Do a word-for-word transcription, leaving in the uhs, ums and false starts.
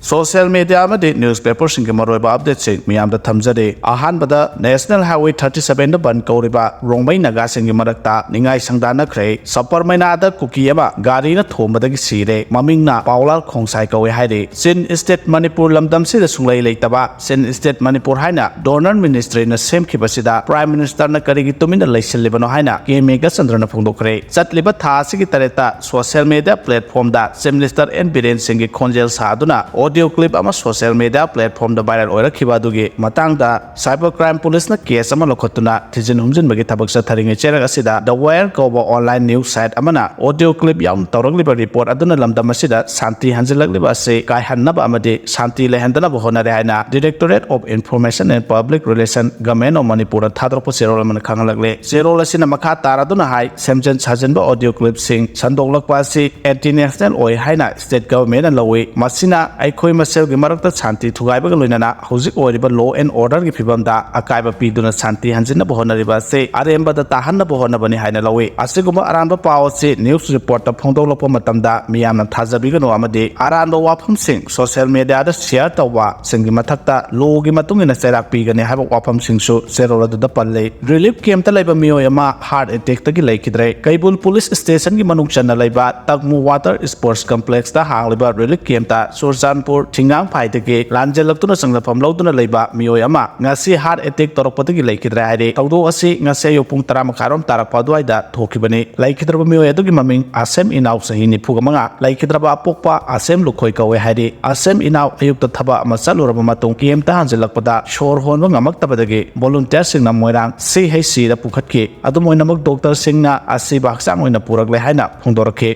Social media ꯑꯃꯗꯤ ꯅ꯭ꯌꯨꯁꯄꯦꯄꯔꯁꯤꯡꯒꯤ ꯃꯔꯨꯑꯣꯏꯕ ꯑꯞꯗꯦꯠꯁꯤꯡ ꯃꯤꯌꯥꯝꯗ ꯊꯝꯖꯔꯤ꯫ ꯑꯍꯥꯟꯕꯗ, ꯅꯦꯁꯅꯦꯜ ꯍꯥꯏꯋꯦ ꯊꯥꯔꯇꯤ ꯁꯚꯦꯟꯗ ꯕꯟ ꯀꯧꯔꯤꯕ ꯔꯣꯡꯃꯩ ꯅꯥꯒꯥꯁꯤꯡꯒꯤ ꯃꯔꯛꯇ ꯅꯤꯡꯉꯥꯏ ꯁꯪꯗꯥꯅꯈ꯭ꯔꯦ꯫ ꯁꯄꯔꯃꯩꯅꯥꯗ ꯀꯨꯀꯤ ꯑꯃ ꯒꯥꯔꯤꯅ ꯊꯣꯝꯕꯗꯒꯤ ꯁꯤꯔꯦ꯫ ꯃꯃꯤꯡꯅ ꯄꯥꯎꯂꯥꯜ ꯈꯣꯡꯁꯥꯏ ꯀꯧꯏ ꯍꯥꯏꯔꯤ꯫ ꯆꯤꯟ ꯁ꯭ꯇꯦꯠ ꯃꯅꯤꯄꯨꯔ ꯂꯝꯗꯝꯁꯤꯗ ꯁꯨꯡꯂꯩ ꯂꯩꯇꯕ ꯆꯤꯟ ꯁ꯭ꯇꯦꯠ ꯃꯅꯤꯄꯨꯔ ꯍꯥꯏꯅ ꯗꯣꯅꯔ ꯃꯤꯅꯤꯁꯇ꯭ꯔꯤꯅ ꯁꯦꯝꯈꯤꯕꯁꯤꯗ ꯄ꯭ꯔꯥꯏꯝ ꯃꯤꯅꯤꯁꯇꯔꯅ ꯀꯔꯤꯒꯤ ꯇꯨꯃꯤꯟꯅ ꯂꯩꯁꯤꯜꯂꯤꯕꯅꯣ ꯍꯥꯏꯅ ꯀꯦ ꯃꯦꯘꯆꯟꯗ꯭ꯔꯅ ꯐꯣꯡꯗꯣꯛꯈ꯭ꯔꯦ꯫ ꯆꯠꯂꯤꯕ ꯊꯥ ꯑꯁꯤꯒꯤ ꯇꯔꯦꯠꯇ ꯁꯣꯁꯤꯌꯦꯜ ꯃꯤꯗꯤꯌꯥ ꯄ꯭ꯂꯦꯠꯐꯣꯝꯗ ꯆꯤꯐ ꯃꯤꯅꯤꯁꯇꯔ ꯑꯦꯟ ꯕꯤꯔꯦꯟ ꯁꯤꯡꯒꯤ ꯈꯣꯟꯖꯦꯜ ꯁꯥꯗꯨꯅ ꯑꯣꯗꯤꯑꯣ ꯀ꯭ꯂꯤꯞ ꯑꯃ ꯁꯣꯁꯤꯌꯦꯜ ꯃꯤꯗꯤꯌꯥ ꯄ꯭ꯂꯦꯠꯐꯣꯝꯗ ꯚꯥꯏꯔꯦꯜ ꯑꯣꯏꯔꯛꯈꯤꯕ ꯑꯗꯨꯒꯤ ꯃꯇꯥꯡꯗ ꯁꯥꯏꯕꯔ ꯀ꯭ꯔꯥꯏꯝ ꯄꯨꯂꯤꯁꯅ ꯀꯦꯁ ꯑꯃ ꯂꯧꯈꯠꯇꯨꯅ ꯊꯤꯖꯤꯟ ꯍꯨꯝꯖꯤꯟꯕꯒꯤ ꯊꯕꯛ ꯆꯠꯊꯔꯤꯉꯩ ꯆꯦꯔꯛ ꯑꯁꯤꯗ ꯗ ꯋꯥꯌꯔ ꯀꯧꯕ ꯑꯣꯟꯂꯥꯏꯟ ꯅ꯭ꯌꯨꯁ ꯁꯥꯏꯠ ꯑꯃꯅ ꯑꯣꯗꯤꯑꯣ ꯀ꯭ꯂꯤꯞ ꯌꯥꯎꯅ ꯇꯧꯔꯛꯂꯤꯕ ꯔꯤꯄꯣꯔꯠ ꯑꯗꯨꯅ ꯂꯝꯗꯝ ꯑꯁꯤꯗ ꯁꯥꯟꯇꯤ ꯍꯟꯖꯤꯜꯂꯛꯂꯤꯕ ꯑꯁꯤ ꯀꯥꯏꯍꯟꯅꯕ ꯑꯃꯗꯤ ꯁꯥꯟꯇꯤ ꯂꯩꯍꯟꯗꯅꯕ ꯍꯣꯠꯅꯔꯦ ꯍꯥꯏꯅ Directorate of Information and Public Relation, Government of Manipur ꯅ ꯊꯥꯗꯣꯔꯛꯄ ꯆꯦꯔꯣꯜ ꯑꯃꯅ ꯈꯪꯍꯜꯂꯛꯂꯦ꯫ ꯆꯦꯔꯣꯜ ꯑꯁꯤꯅ ꯃꯈꯥ ꯇꯥꯔꯗꯨꯅ ꯍꯥꯏ, ꯁꯦꯝꯖꯤꯟ ꯁꯥꯖꯤꯟꯕ ꯑꯣꯗꯤꯑꯣ ꯀ꯭ꯂꯤꯞꯁꯤꯡ ꯁꯟꯗꯣꯛꯂꯛꯄ ꯑꯁꯤ ꯑꯦꯟꯇꯤ ꯅꯦꯁꯅꯦꯜ ꯑꯣꯏ ꯍꯥꯏꯅ ꯁ꯭ꯇꯦꯠ ꯒꯚꯔꯟꯃꯦꯟꯠꯅ ꯂꯧꯏ꯫ ꯃꯁꯤꯅ ꯑꯩꯈꯣꯏ ꯃꯁꯦꯜꯒꯤ ꯃꯔꯛꯇ ꯁꯥꯟꯇꯤ ꯊꯨꯒꯥꯏꯕꯒ ꯂꯣꯏꯅꯅ ꯍꯧꯖꯤꯛ ꯑꯣꯏꯔꯤꯕ ꯂꯣ ꯑꯦꯟ ꯑꯣꯔꯗꯔꯒꯤ ꯐꯤꯕꯝꯗ ꯑꯀꯥꯏꯕ ꯄꯤꯗꯨꯅ ꯁꯥꯟꯇꯤ ꯍꯟꯖꯤꯟꯅꯕ ꯍꯣꯠꯅꯔꯤꯕ ꯑꯁꯤ ꯑꯔꯦꯝꯕꯗ ꯇꯥꯍꯟꯅꯕ ꯍꯣꯠꯅꯕꯅꯤ ꯍꯥꯏꯅ ꯂꯧꯏ꯫ ꯑꯁꯤꯒꯨꯝꯕ ꯑꯔꯥꯟꯕ ꯄꯥꯎ ꯑꯁꯤ ꯅ꯭ꯌꯨꯁ ꯔꯤꯄꯣꯔꯠꯇ ꯐꯣꯡꯗꯣꯛꯂꯛꯄ ꯃꯇꯝꯗ ꯃꯤꯌꯥꯝꯅ ꯊꯥꯖꯕꯤꯒꯅꯨ ꯑꯃꯗꯤ ꯑꯔꯥꯟꯕ ꯋꯥꯐꯝꯁꯤꯡ ꯁꯣꯁꯤꯌꯦꯜ ꯃꯤꯗꯤꯌꯥꯗ ꯁꯤꯌꯔ ꯇꯧꯕꯁꯤꯡꯒꯤ ꯃꯊꯛꯇ ꯂꯣꯒꯤ ꯃꯇꯨꯡ ꯏꯟꯅ ꯆꯩꯔꯥꯛ ꯄꯤꯒꯅꯤ ꯍꯥꯏꯕ ꯋꯥꯐꯝꯁꯤꯡꯁꯨ ꯆꯦꯔꯣꯜ ꯑꯗꯨꯗ ꯄꯜꯂꯤ꯫ ꯔꯤꯂꯤꯐ ꯀꯦꯝꯞꯇ ꯂꯩꯕ ꯃꯤꯑꯣꯏ ꯑꯃ ꯍꯥꯔꯠ ꯑꯦꯇꯦꯛꯇꯒꯤ ꯂꯩꯈꯤꯗ꯭ꯔꯦ꯫ ꯀꯩꯕꯨꯜ ꯄꯨꯂꯤꯁ ꯁ꯭ꯇꯦꯁꯟꯒꯤ ꯃꯅꯨꯡ ꯆꯟꯅ ꯂꯩꯕ ꯇꯛꯃꯨ ꯋꯥꯇꯔ ꯁ꯭ꯄꯣꯔꯠꯁ ꯀꯝꯄ꯭ꯂꯦꯛꯁꯇ ꯍꯥꯡꯂꯤꯕ ꯔꯤꯂꯤꯐ ꯀꯦꯝꯞꯇ ꯆꯨꯔꯆꯥꯟꯄꯨꯔ ꯊꯤꯡꯉꯥꯡꯐꯥꯏꯗꯒꯤ ꯂꯥꯟꯖꯦꯜꯂꯛꯇꯨꯅ ꯆꯪꯖꯐꯝ ꯂꯧꯗꯨꯅ ꯂꯩꯕ ꯃꯤꯑꯣꯏ ꯑꯃ ꯉꯁꯤ ꯍꯥꯔꯠ ꯑꯦꯇꯦꯛ ꯇꯧꯔꯛꯄꯗꯒꯤ ꯂꯩꯈꯤꯗ꯭ꯔꯦ ꯍꯥꯏꯔꯤ꯫ ꯊꯧꯗꯣꯛ ꯑꯁꯤ ꯉꯁꯤ ꯑꯌꯨꯛ ꯄꯨꯡ ꯇꯔꯥ ꯃꯈꯥꯏꯔꯣꯝ ꯇꯥꯔꯛꯄ ꯑꯗꯨꯋꯥꯏꯗ ꯊꯣꯛꯈꯤꯕꯅꯤ꯫ ꯂꯩꯈꯤꯗ꯭ꯔꯕ ꯃꯤꯑꯣꯏ ꯑꯗꯨꯒꯤ ꯃꯃꯤꯡ ꯑꯁꯦꯝ ꯏꯅꯥꯎ ꯆꯍꯤ ꯅꯤꯐꯨꯒ ꯃꯉꯥ, ꯂꯩꯈꯤꯗ꯭ꯔꯕ ꯑꯄꯣꯛꯄ ꯑꯁꯦꯝ ꯂꯨꯈꯣꯏ ꯀꯧꯋꯦ ꯍꯥꯏꯔꯤ꯫ ꯑꯁꯦꯝ ꯏꯅꯥꯎ ꯑꯌꯨꯛꯇ ꯊꯕꯛ ꯑꯃ ꯆꯠꯂꯨꯔꯕ ꯃꯇꯨꯡ ꯀꯦꯝꯞꯇ ꯍꯟꯖꯤꯜꯂꯛꯄꯗ ꯁꯣꯔ ꯍꯣꯟꯕ ꯉꯝꯃꯛꯇꯕꯗꯒꯤ ꯚꯣꯂꯨꯟꯇꯤꯌꯔꯁꯤꯡꯅ ꯃꯣꯏꯔꯥꯡ ꯁꯤ ꯑꯩꯆ ꯁꯤꯗ ꯄꯨꯈꯠꯈꯤ꯫ ꯑꯗꯨꯝ ꯑꯣꯏꯅꯃꯛ ꯗꯣꯛꯇꯔꯁꯤꯡꯅ ꯑꯁꯤꯕ ꯍꯛꯆꯥꯡ ꯑꯣꯏꯅ ꯄꯨꯔꯛꯂꯦ ꯍꯥꯏꯅ ꯐꯣꯡꯗꯣꯔꯛꯈꯤ꯫